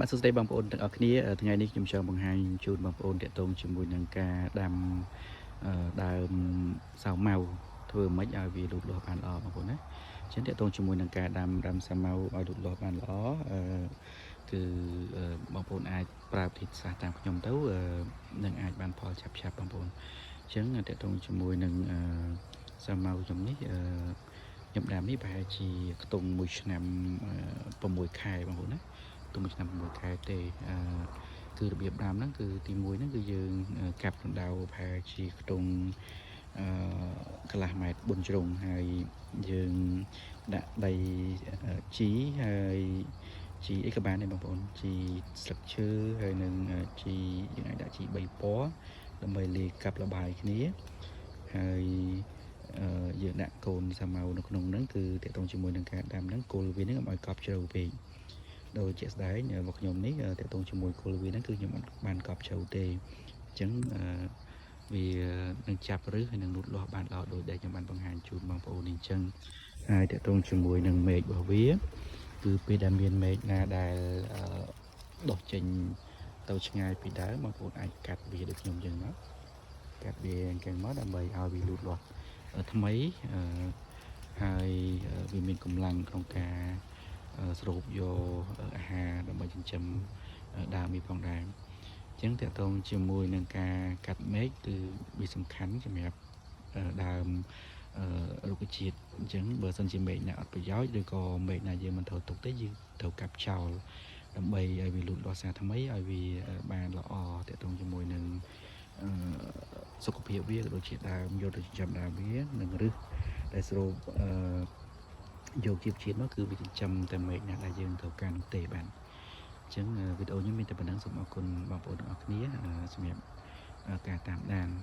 បាទសួស្តីបងប្អូនទាំងអស់គ្នាថ្ងៃនេះខ្ញុំចង់បង្ហាញជូនបងប្អូនទាក់ទងជាមួយនឹងការដាំអឺដើមសាវម៉ាវធ្វើម៉េចឲ្យវាលូតលាស់បានល្អបងប្អូនណាអញ្ចឹងទាក់ទងជាមួយនឹងការដាំដើមសាវម៉ាវឲ្យលូតលាស់បានល្អអឺគឺអឺបងប្អូនអាចប្រើវិធីសាស្ត្រតាមខ្ញុំទៅអឺនឹងអាចបានផលឆាប់ៗបងប្អូនអញ្ចឹងទាក់ទងជាមួយនឹងអឺសាវម៉ាវខ្ញុំនេះអឺខ្ញុំដាំនេះប្រហែលជាខ្ទង់1ឆ្នាំ6ខែបងប្អូនណា ទុំមួយឆ្នាំ6ខែទេអឺគឺរបៀបដាំហ្នឹងគឺទី1ហ្នឹងគឺយើងកាប់រណ្ដៅប្រហែលជាខ្ទង់អឺកន្លះម៉ែត្រ4ជ្រុងហើយយើងដាក់ដីជីហើយជីអីក៏បានដែរបងប្អូនជីស្លឹកឈើហើយនឹងជីយើងអាចដាក់ជី3ពណ៌ដើម្បីលាយកាប់លបាយគ្នាហើយយើងដាក់កូនសាម៉ៅនៅក្នុងហ្នឹងគឺទាក់ទងជាមួយនឹងការដាំហ្នឹងគល់វាហ្នឹងកុំឲ្យកប់ជ្រៅពេក ដោយជាក់ស្ដែងរបស់ខ្ញុំនេះទាក់ទងជាមួយគល់វាហ្នឹងគឺខ្ញុំអត់បានកប់ជ្រៅទេអញ្ចឹងអឺវានឹងចាប់ឫសហើយនឹងលូតលាស់បានល្អដោយដែលខ្ញុំបានបង្ហាញជូនបងប្អូននេះអញ្ចឹងហើយទាក់ទងជាមួយនឹងមែករបស់វាគឺពេលដែលមានមែកណាដែលដុះចេញទៅឆ្ងាយពីដើមបងប្អូនអាចកាត់វាដូចខ្ញុំអញ្ចឹងមកកាត់វាអញ្ចឹងមកដើម្បីឲ្យវាលូតលាស់ថ្មីអឺហើយវាមានកម្លាំងក្នុងការ ស្រូបយកអាហារដើម្បីចិញ្ចឹមដើមនេះផងដែរអញ្ចឹងទាក់ទងជាមួយនឹងការកាត់មែកគឺវាសំខាន់សម្រាប់ដើមរុក្ខជាតិអញ្ចឹងបើសិនជាមែកណាអត់ប្រយោជន៍ឬក៏មែកណាយើងមិនត្រូវទុកទេយើងត្រូវកាប់ចោលដើម្បីឲ្យវាលូតលាស់សាថ្មីឲ្យវាបានល្អទាក់ទងជាមួយនឹងសុខភាពវាក៏ដូចជាដើមយកទៅចិញ្ចឹមដើមវានិងឫសដែលស្រូបអឺ យកជីវជាតិមកគឺវាចិញ្ចឹមតែមែកណាដែលយើងត្រូវការនោះទេបាទអញ្ចឹងវីដេអូនេះមានតែប៉ុណ្ណឹងសូមអរគុណបងប្អូនទាំងអស់គ្នាសម្រាប់ការតាមដាន។